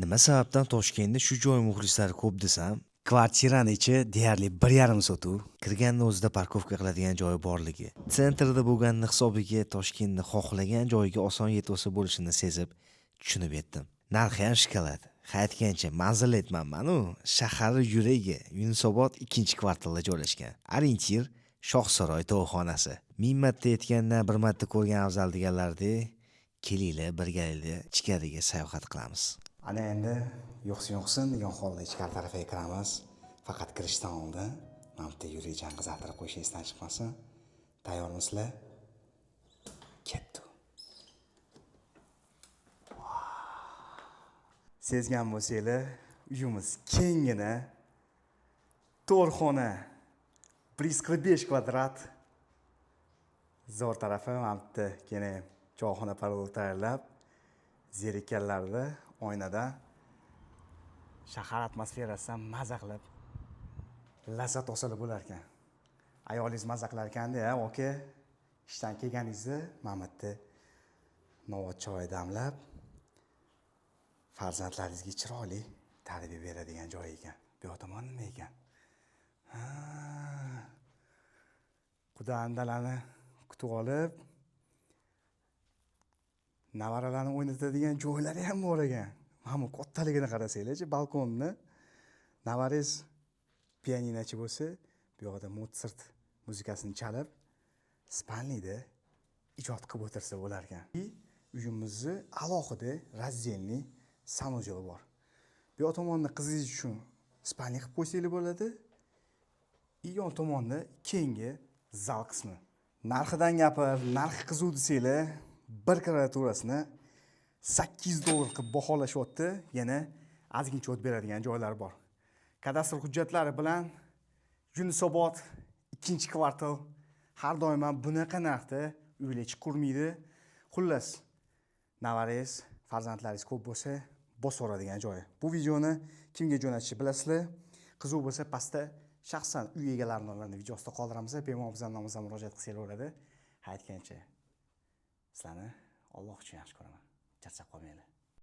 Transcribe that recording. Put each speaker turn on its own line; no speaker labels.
Nima sababdan Toshkentda shu joy muxlislari ko'p desam,
Kvartirani ichi deyarli 1,5 sotuv.
Kirganni o'zida парковка qiladigan joyi borligi, центр da bo'lganini hisobiga Toshkentni xohlagan joyiga oson yetib bo'lishini sezib, tushunib yetdim. Narxi ham shokolad. Ha, aytgancha, manzil aytmanman-u, shahar yuragi Yunusobod 2-kvartalda joylashgan. Ориентир: Shohsaroy to'yxonasi. Ming marta aytgandan bir marta ko'rgan afzal deganlaridek, kelinglar, birgalikda ichkariga sayohat qilamiz.
Ana endi yo'qsin yo'qsin degan holda ichkari tarafga kiramiz. Faqat kirishdan oldin mana bu yerda yurakchani qizartirib qo'yish esdan chiqmasin. Tayyormisizlar? Ketdi. Sezgan bo'lsanglar, uyimiz kenggina. To'rt xona, 145 kvadrat. Zo'r tarafi, mana bu yerda keyin choyxona parol tayyorlab, zerikkanlarda oynada shahar atmosferasidan maza qilib lazzat olsalar bo'lar ekan. Ayolingiz maza qilar ekanda, aka, ishdan kelganingizda mana bu yerda novot choy damlab, farzandlaringizga chiroyli tarbiya beradigan joy ekan. Bu yoq tomon nima ekan? Ha. Quda andalani kutib olib, nevaralarni o'ynatadigan joylari ham bor ekan. Mana bu kattaligini qarasanglarchi, balkonni. Nevarangiz pianinochi bo'lsa, bu yoqda Motsart muzikasini chalib, спальный da ijod qilib o'tirsa bo'lar ekan. И uyimizni alohida раздельный санузел i bor. Bu yoq tomonda qizingiz uchun спальный qilib qo'ysanglar bo'ladi. И yon tomonda keyingi zal qismi. Narxidan gapir, narxi qiziq desanglar, bir kvadraturasini 800 dollar qilib baholashyapti. Yana ozgincha o't beradigan joylari bor. Kadastr hujjatlari bilan Yunusobod 2-kvartal. Har doim ham bunaqa narxda uylar chiqurmaydi. Xullas, nevarangiz, farzandlaringiz ko'p bo'lsa, bosaveradigan joyi. Bu videoni kimga jo'natishni bilasizlar. Qiziq bo'lsa, pastda shaxsan uy egalari nomlarini videosida qoldiramiz. Bemalol bizning nomimizdan murojaat qilsanglar bo'ladi. Ha, aytgancha, sizlarni Alloh uchun yaxshi ko'raman. Charchab qolmanglar.